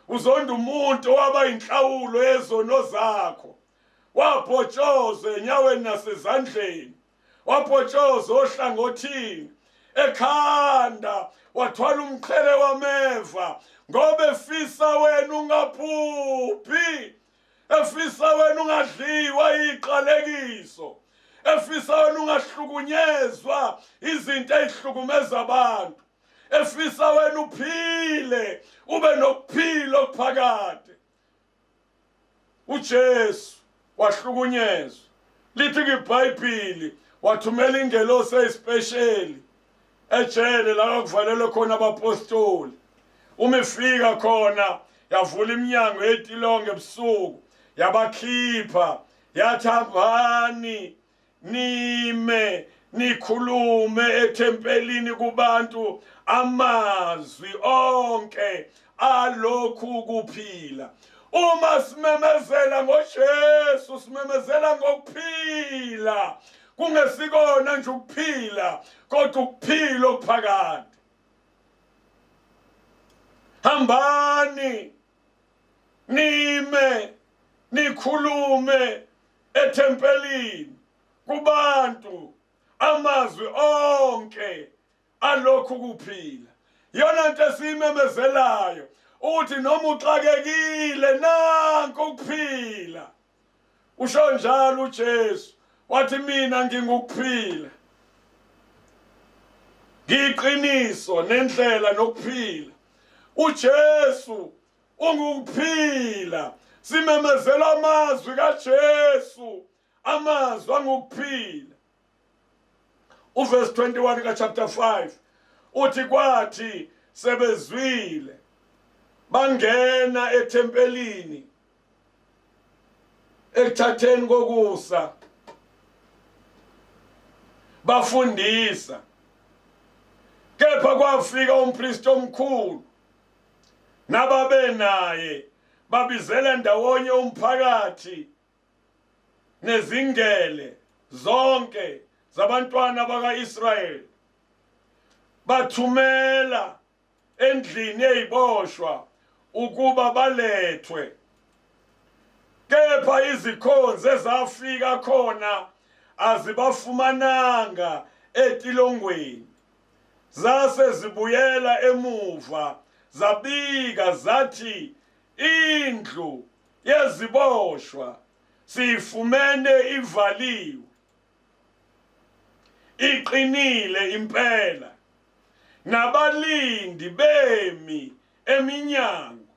Speaker 1: uzonda umuntu owaba inhlawulo yezono zakho, wabhotshozwa enyaweni nasezandleni, wabhotshozwa ohlangothini, ekhanda wathwala umqhele wameva, ngoba efisa wena ungaphuphi, efisa wena ungadliwa iqalekiso, efisa wena ungahlukunyezwa izinto ezihlukumeza abantu, efisa wena uphile ube nokuphila okuphakade. uJesu wahlukunyezwa, lithi iBhayibheli wathumela ingelosi eyispecial ejele la kuvalelwe khona abapostoli. Uma ifika khona yavula iminyango yetilongo ebusuku, yabakhipha, yathi hambani nime nikhulume ethempelini kubantu amazwi onke alokhu kuphila. Uma simemezela ngoJesu, simemezela ngokuphila, kungesikona nje ukuphila kodwa ukuphila okuphakade. Hambani nime nikhulume ethempelini kubantu amazwi onke alokhu kuphila. Iyona nto esiyimemezelayo ukuthi noma uxakekile nanku ukuphila. Usho njalo uJesu wathi mina ngingukuphila, ngiyiqiniso nendlela nokuphila. uJesu ungukuphila. Simemezela amazwi kaJesu, amazwi angukuphila. Uverse 21 ka chapter 5 uthi kwathi sebezwile bangena ethempelini ekuthatheni kokusa bafundisa. Kepha kwafika umpristi omkhulu nababenaye, babizela ndawonye umphakathi nezingele zonke zabantwana baka-Israyeli, bathumela endlini eyiboshwa ukuba balethwe. Kepha izikhonzi ezafika khona azibafumananga etilongweni, zase zibuyela emuva zabika zathi indlu yeziboshwa siyifumene ivaliwe, iqinile impela, nabalindi bemi eminyango,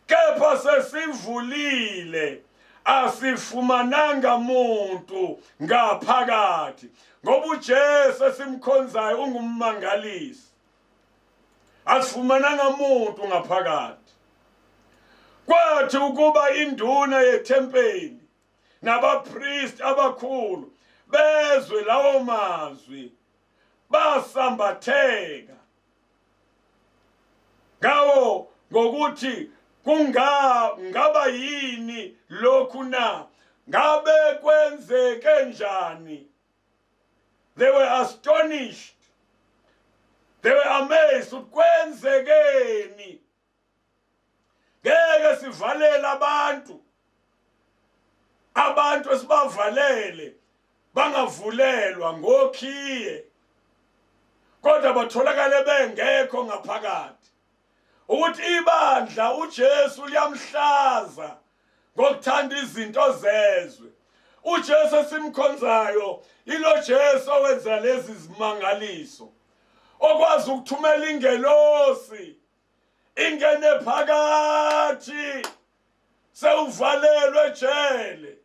Speaker 1: kepha sesivulile Asifumananga muntu ngaphakathi, ngoba uJesu esimkhonzayo ungummangalisi. Asifumananga muntu ngaphakathi. Kwathi ukuba induna yethempeli nabapristi abakhulu bezwe lawo mazwi, basambatheka ngawo ngokuthi kungaba yini lokhu na, ngabe kwenzeke njani? They were astonished, they were amazed ukuthi kwenzekeni. Ngeke sivalele abantu, abantu esibavalele bangavulelwa ngokhiye, kodwa batholakale bengekho ngaphakathi. Ukuthi ibandla uJesu liyamhlaza ngokuthanda izinto zezwe. uJesu esimkhonzayo ilo Jesu owenza lezi zimangaliso, okwazi ukuthumela ingelosi ingene phakathi sewuvalelwe ejele,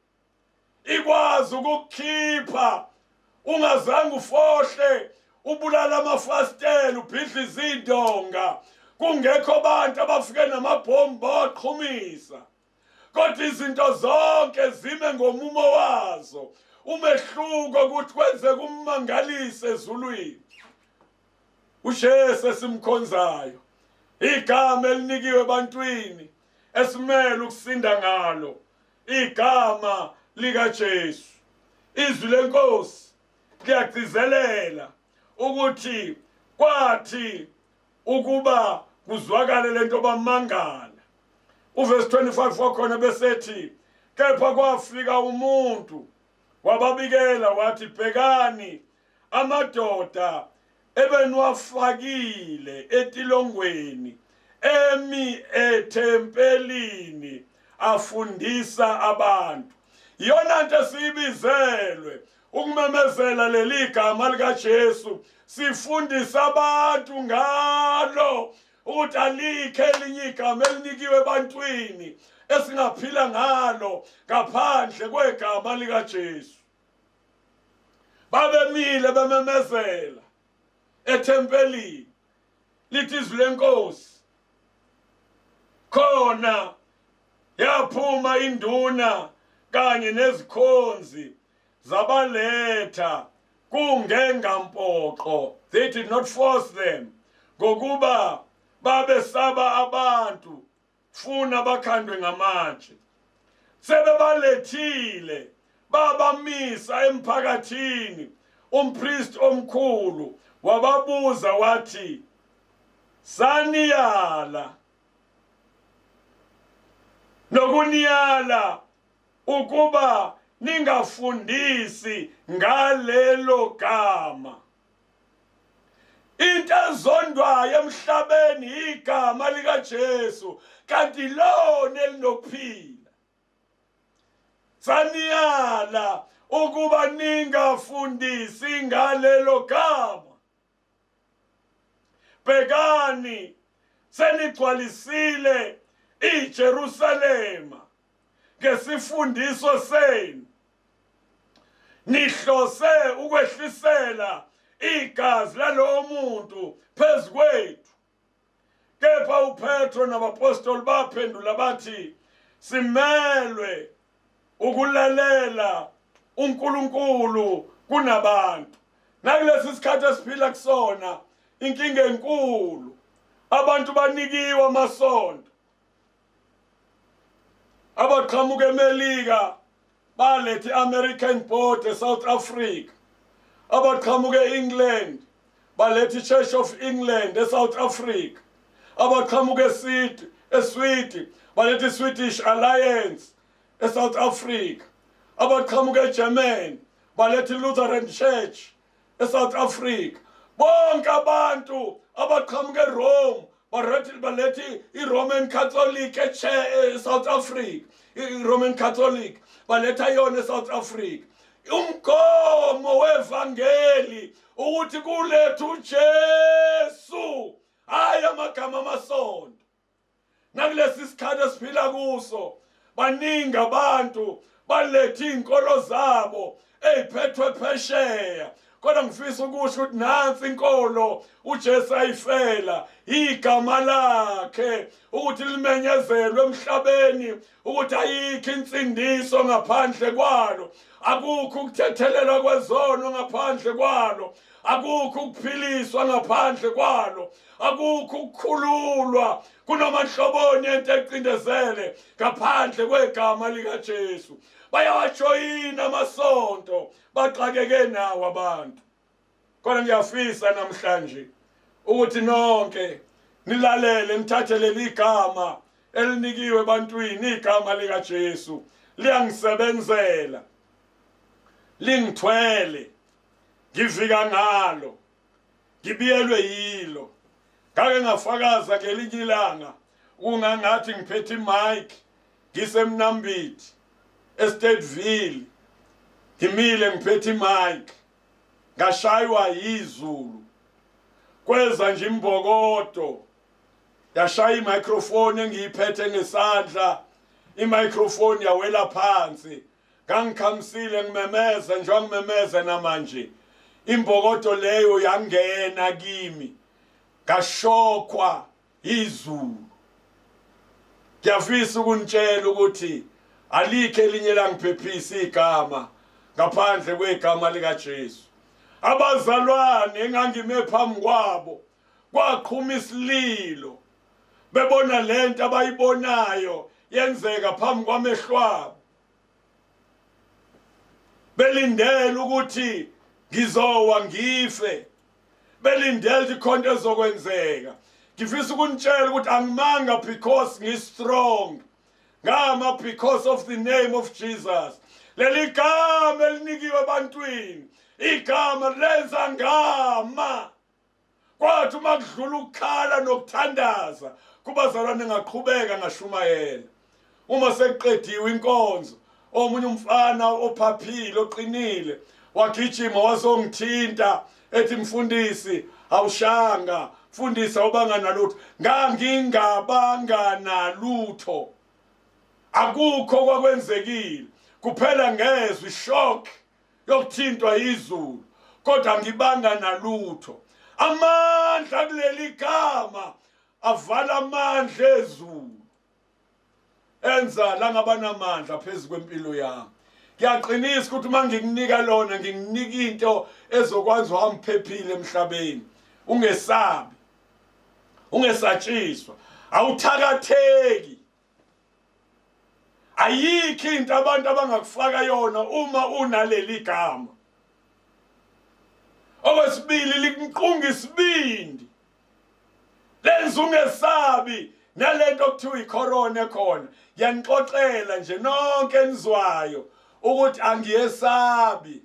Speaker 1: ikwazi ukukukhipha ungazange ufohle, ubulala amafasitela, ubhidla izindonga, kungekho abantu abafike namabhombu bawaqhumisa, kodwa izinto zonke zime ngomumo wazo. Umehluko ukuthi kwenzeka ummangalise ezulwini. uJesu esimkhonzayo, igama elinikiwe ebantwini esimele ukusinda ngalo, igama likaJesu. Izwi lenkosi liyagcizelela ukuthi kwathi ukuba kuzwakale lento bamangala. Uverse 25 wakhona besethi, kepha kwafika umuntu wababikela wathi, bhekani amadoda ebeniwafakile etilongweni emi ethempelini afundisa abantu. Iyona nto esiyibizelwe ukumemezela leli gama likaJesu, sifundisa abantu ngalo ukuthi alikho elinye igama elinikiwe ebantwini esingaphila ngalo ngaphandle kwegama likaJesu. Babemile bememezela ethempelini, lithi izwi lenkosi, khona yaphuma induna kanye nezikhonzi zabaletha kungengampoqo. They did not force them, ngokuba babesaba abantu funa bakhandwe ngamatshe. Sebebalethile babamisa emphakathini. Umpristi omkhulu wababuza wathi, saniyala nokuniyala ukuba ningafundisi ngalelo gama. Into ezondwayo emhlabeni igama likaJesu, kanti lona elinokuphila. Saniyala ukuba ningafundisi ngalelo gama. Bhekani, senigcwalisile iJerusalema ngesifundiso senu, nihlose ukwehlisela igazi lalowo muntu phezu kwethu. Kepha uPetro nabapostoli baphendula bathi, simelwe ukulalela uNkulunkulu kunabantu. Nakulesi sikhathi esiphila kusona, inkinga enkulu, abantu banikiwe amasonto abaqhamuka eMelika, balethe i-American Board eSouth Africa, abaqhamuka e-England balethe i-Church of England eSouth Africa, abaqhamuka eSweden balethe i-Swedish Alliance eSouth Africa, abaqhamuka eGermany balethe i-Lutheran Church eSouth Africa. Bonke abantu abaqhamuka eRome balethe i-Roman Catholic eSouth Africa, i-Roman Catholic baletha yona eSouth Africa. Umgomo wevangeli ukuthi kulethu uJesu, hayi amagama amasonto. Nakulesi sikhathi esiphila kuso, Baningi abantu balethe iy'nkolo zabo ey'phethwe phesheya, kodwa ngifisa ukusho ukuthi nansi inkolo uJesu ayifela, igama lakhe ukuthi limenyezelwe emhlabeni, ukuthi ayikho insindiso ngaphandle kwalo, akukho ukuthethelelwa kwezono ngaphandle kwalo, akukho ukuphiliswa ngaphandle kwalo, akukho ukukhululwa kunoma nhloboni yento ecindezele ngaphandle kwegama likaJesu. Bayawajoyina amasonto, baxakeke nawo abantu. Kodwa ngiyafisa namhlanje ukuthi nonke nilalele, nithathe leli gama elinikiwe ebantwini, igama likaJesu liyangisebenzela, lingithwele, ngivika ngalo, ngibiyelwe yilo. Ngake ngafakaza ngelinye ilanga kungangathi ngiphethe imic ngisemnambithi eStateville, ngimile ngiphethe imic, ngashaywa yizulu, kweza nje imbokodo yashaya imicrophone engiyiphethe ngesandla, imicrophone yawela phansi. Ngangikhamisile ngimemeza njengoba ngimemeza namanje, imbokodo leyo yangena kimi, ngashokhwa izulu. Ngiyafisa ukunitshela ukuthi alikho elinye langiphephisa igama ngaphandle kwegama likaJesu. Abazalwane engangime phambi kwabo kwaqhuma isililo bebona lento abayibonayo yenzeka phambi kwamehlo abo, belindele ukuthi ngizowa ngife, belindele ukuthi khona ezokwenzeka. Ngifisa ukunitshela ukuthi angimanga because ngi-strong, ngama because of the name of Jesus. Leli gama elinikiwe ebantwini, igama lenza ngama. Kwathi uma kudlula ukukhala nokuthandaza kubazalwane, ngaqhubeka ngashumayela. Uma sekuqediwe inkonzo, omunye umfana ophaphile oqinile wagijima wazongithinta ethi, mfundisi awushanga, mfundisi awubanga nalutho. Ngangingabanga nalutho, akukho kwakwenzekile, kuphela ngezwe ishock yokuthintwa izulu, kodwa ngibanga nalutho. Amandla kuleli gama avala amandla ezulu, enza langaba namandla phezu kwempilo yami. Ngiyaqinisa ukuthi uma ngikunika lona, ngikunika into ezokwenza uhambe uphephile emhlabeni, ungesabi, ungesatshiswa, awuthakatheki. Ayikho into abantu abangakufaka yona uma unaleli gama. Okwesibili, likunqunga isibindi, lenza ungesabi nalento okuthiwa icorona ekhona. Ngiyanixoxela nje nonke enizwayo ukuthi angiyesabi.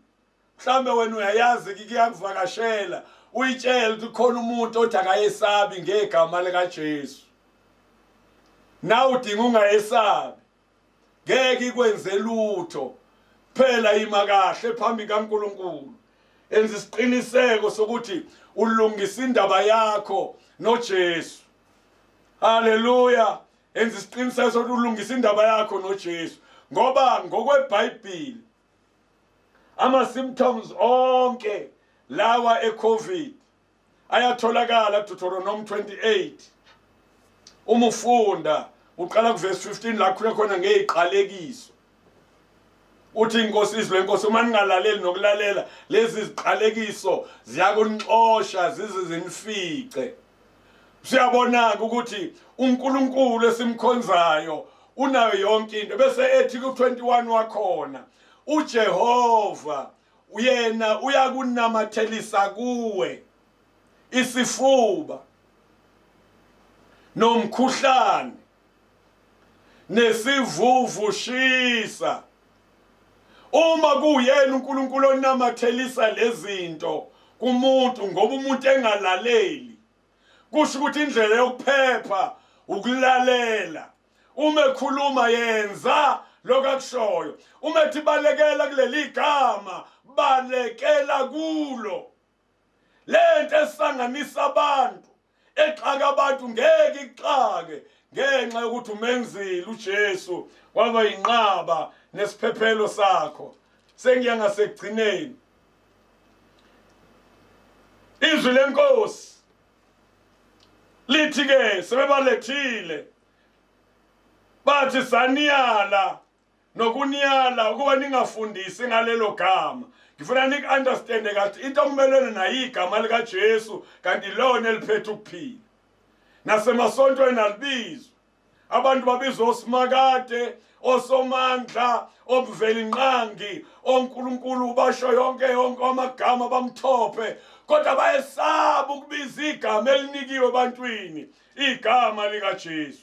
Speaker 1: Mhlambe wena uyayazi kuyakuvakashela, uyitshele ukuthi khona umuntu othi akayesabi ngegama likaJesu. Nawe udinga ungayesabi, ngeke ikwenze lutho. Phela ima kahle phambi kaNkulunkulu, enza isiqiniseko sokuthi ulungisa indaba yakho noJesu. Haleluya! Enza isiqiniseko sokuthi ulungisa indaba yakho noJesu, ngoba ngokweBhayibheli ama-symptoms onke lawa e-COVID ayatholakala kuDeuteronomy 28. Uma ufunda uqala kuverse 15 la khuluma khona ngeziqalekiso, uthi inkosi, izwi lenkosi, uma ningalaleli nokulalela lezi ziqalekiso ziyakunixosha zize zinifice. Siyabona-ke ukuthi uNkulunkulu esimkhonzayo unayo yonke into. Bese ethi ku-21 wakhona, uJehova uyena uyakunamathelisa kuwe isifuba nomkhuhlane nesivuvushisa. Uma kuyena uNkulunkulu onamathelisa lezinto kumuntu ngoba umuntu engalaleli, kusho ukuthi indlela yokuphepha ukulalela. Uma ekhuluma yenza lokho akushoyo. Uma ethi balekela kuleli gama, balekela kulo. Lento esanganisa abantu, exaka abantu, ngeke ixake. Ngenxa yokuthi umenzile uJesu waba yinqaba nesiphephelo sakho. Sengiya ngasekugcineni. Izwi lenkosi lithi ke sebebalethile bathi saniyala nokuniyala ukuba ningafundisi ngalelo gama. Ngifuna niku-understande kahle into okumelene nayo igama likaJesu, kanti lona eliphethe ukuphila. Nasemasontweni alibizwa, abantu babizwa osimakade, osomandla, omvelinqangi, onkulunkulu, basho yonke yonke amagama bamthophe, kodwa bayesaba ukubiza igama elinikiwe ebantwini, igama likaJesu.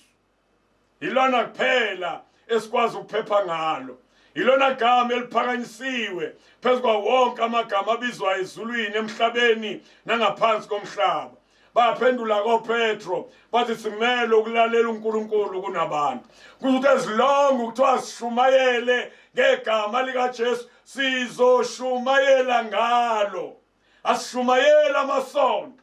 Speaker 1: Ilona kuphela esikwazi ukuphepha ngalo, ilona gama eliphakanyisiwe phezu kwawo wonke amagama abizwa ezulwini, emhlabeni nangaphansi komhlaba. Baphendula koPetro bathi simele ukulalela uNkulunkulu kunabantu. Kusho ukuthi ezilongo kuthiwa sishumayele ngegama likaJesu, sizoshumayela ngalo, asishumayeli amasonto.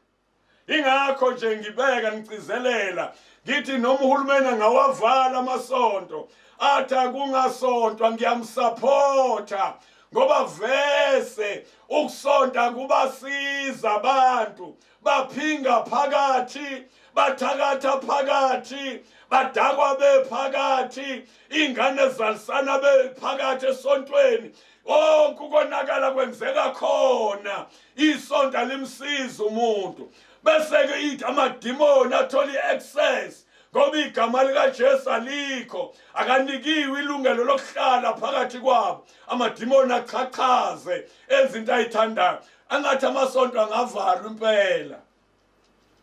Speaker 1: Ingakho nje ngibeka ngigcizelela ngithi noma uhulumeni angawavala amasonto athi akungasontwa, ngiyamsupporta, ngoba vese ukusonta kubasiza abantu baphinga phakathi, bathakatha phakathi, badakwa bephakathi, ingane zalisana bephakathi esontweni. Konke ukonakala kwenzeka khona. Isonto alimsiza umuntu, bese-ke ithi amadimoni athola i-access ngoba igama likaJesu alikho, akanikiwe ilungelo lokuhlala phakathi kwabo. Amadimoni achachaze enza into ayithandayo. Angathi amasonto angavalwa impela.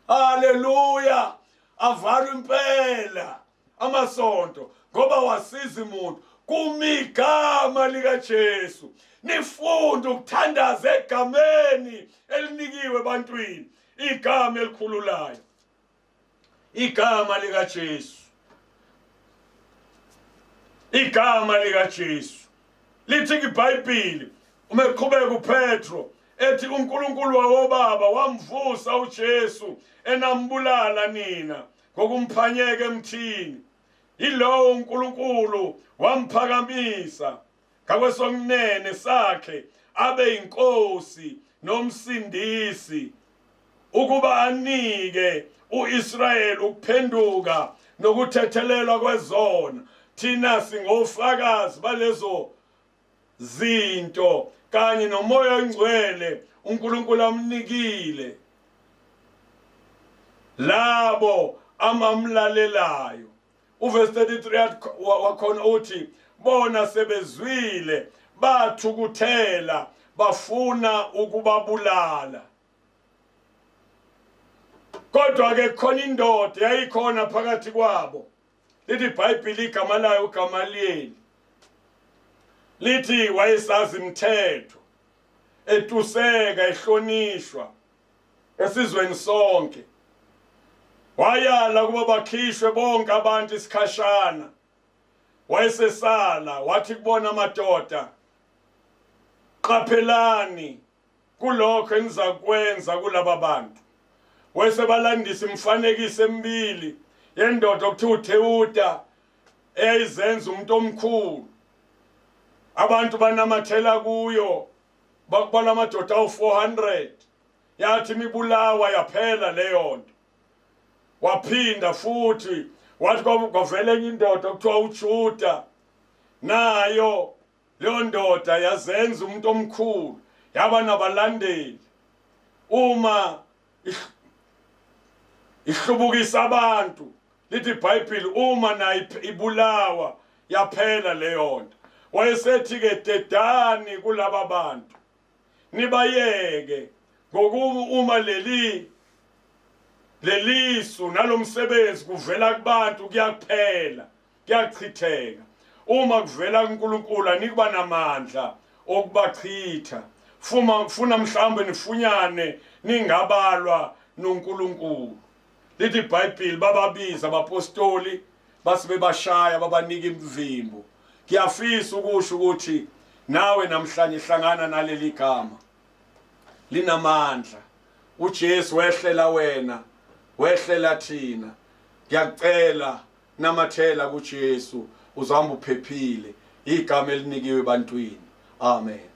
Speaker 1: Haleluya, avalwa impela amasonto ngoba wasiza umuntu. Kumigama likaJesu nifunde ukuthandaza egameni elinikiwe ebantwini, igama elikhululayo, igama likaJesu, igama likaJesu. Lithi iBhayibheli uma eqhubeka uPetro ethi uNkulunkulu wawobaba wamvusa uJesu enambulala nina ngokumphanyeka emthini. Yilowo uNkulunkulu wamphakamisa ngakwesokunene sakhe abe inkosi nomsindisi, ukuba anike uIsrayeli ukuphenduka nokuthethelelwa kwezona. Thina singofakazi balezo zinto kanye noMoya oNgcwele uNkulunkulu amnikile labo amamlalelayo. Uverse 33 wakhona uthi bona sebezwile bathukuthela bafuna ukubabulala. Kodwa ke khona indoda yayikhona phakathi kwabo, lithi iBhayibheli igama layo uGamaliyeli, lithi wayesazi imithetho, etuseka, ehlonishwa esizweni sonke. Wayala ukuba bakhishwe bonke abantu isikhashana. Wayesesala wathi kubona amadoda, qaphelani kulokho enizakwenza kulaba bantu. Wayesebalandisa imifanekiso emibili yendoda okuthiwa uThewuda eyayizenza umuntu omkhulu. Abantu banamathela kuyo, bakubala amadoda awu-400. Yathi imibulawa yaphela leyo nto. Waphinda futhi wathi kwavela enye indoda okuthiwa uJuda, nayo leyo ndoda yazenza umuntu omkhulu, yaba nabalandeli. Uma ihlubukisa abantu, lithi iBhayibheli uma nayo ibulawa yaphela leyo nto. Wayesethi ke dedani kulaba bantu nibayeke, ngokuba uma leli lelisu nalomsebenzi kuvela kubantu kuyaphela, kuyachitheka. Uma kuvela kuNkulunkulu anikuba namandla okubachitha. Funa mhlawumbe nifunyane ningabalwa noNkulunkulu. Lithi iBhayibheli bababiza abapostoli base bebashaya babanika imivimbo. Ngiyafisa ukusho ukuthi nawe namhlanje hlangana naleli gama, linamandla. uJesu wehlela wena, wehlela thina. Ngiyakucela. Namathela kuJesu, uzohamba uphephile. Igama elinikiwe ebantwini. Amen.